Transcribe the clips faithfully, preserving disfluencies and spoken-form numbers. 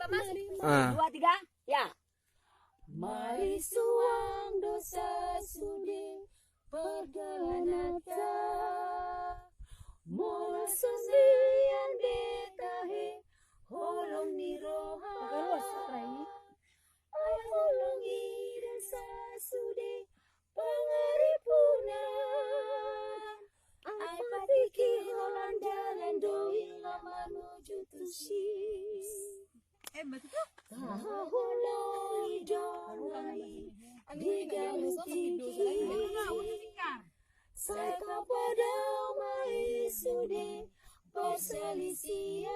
Ah. Dua, tiga, ya. Marisuang do sasude pardalananta. Molo songon i be tahe holong ni roha. Ai holong i do sasude pangaripunan. Ai patikki holan dalan do i laho manuju tusi. Tahaholoi do hami di ganup tingki. Sai tapadao ma i sude parsalisian.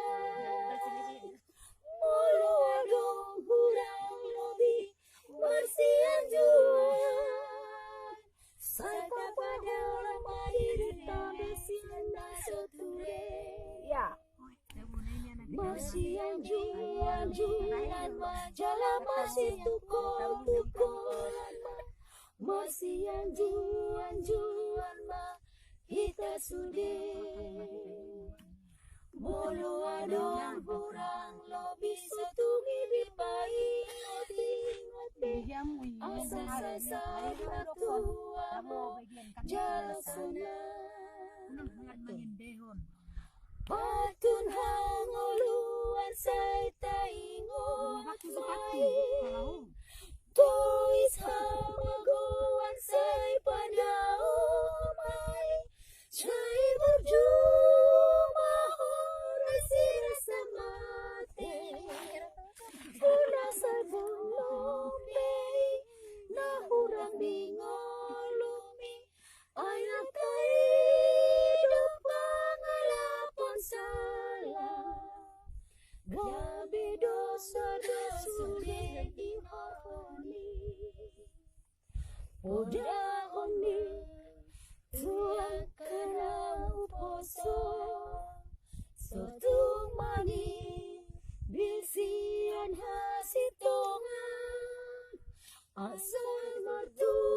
Molo adong hurang lobi marsianjuan. Sai tapadao ma dirinta sian na so ture. Ya. Marsianjuanjuan ma jala marsitungkoltungkolan ma. Marsianjuanjuan ma hita sude. Molo adong hurang lobi so tung i dipaingotingot be. Asa sasar ma tua ho jala sonang. Patun hangoluan sai taingot ma i. Tois hamagoan sai padao ma i. Sai burju ma horas i rasa mate. Horas sai bolon be i na hurang di ngolumi. Ai angka i do pangalapon sala. Gabe dosa do sude di horoni. Podahon ni tu angka na huposo. So tung mangibil sian hasintongan. Asa martua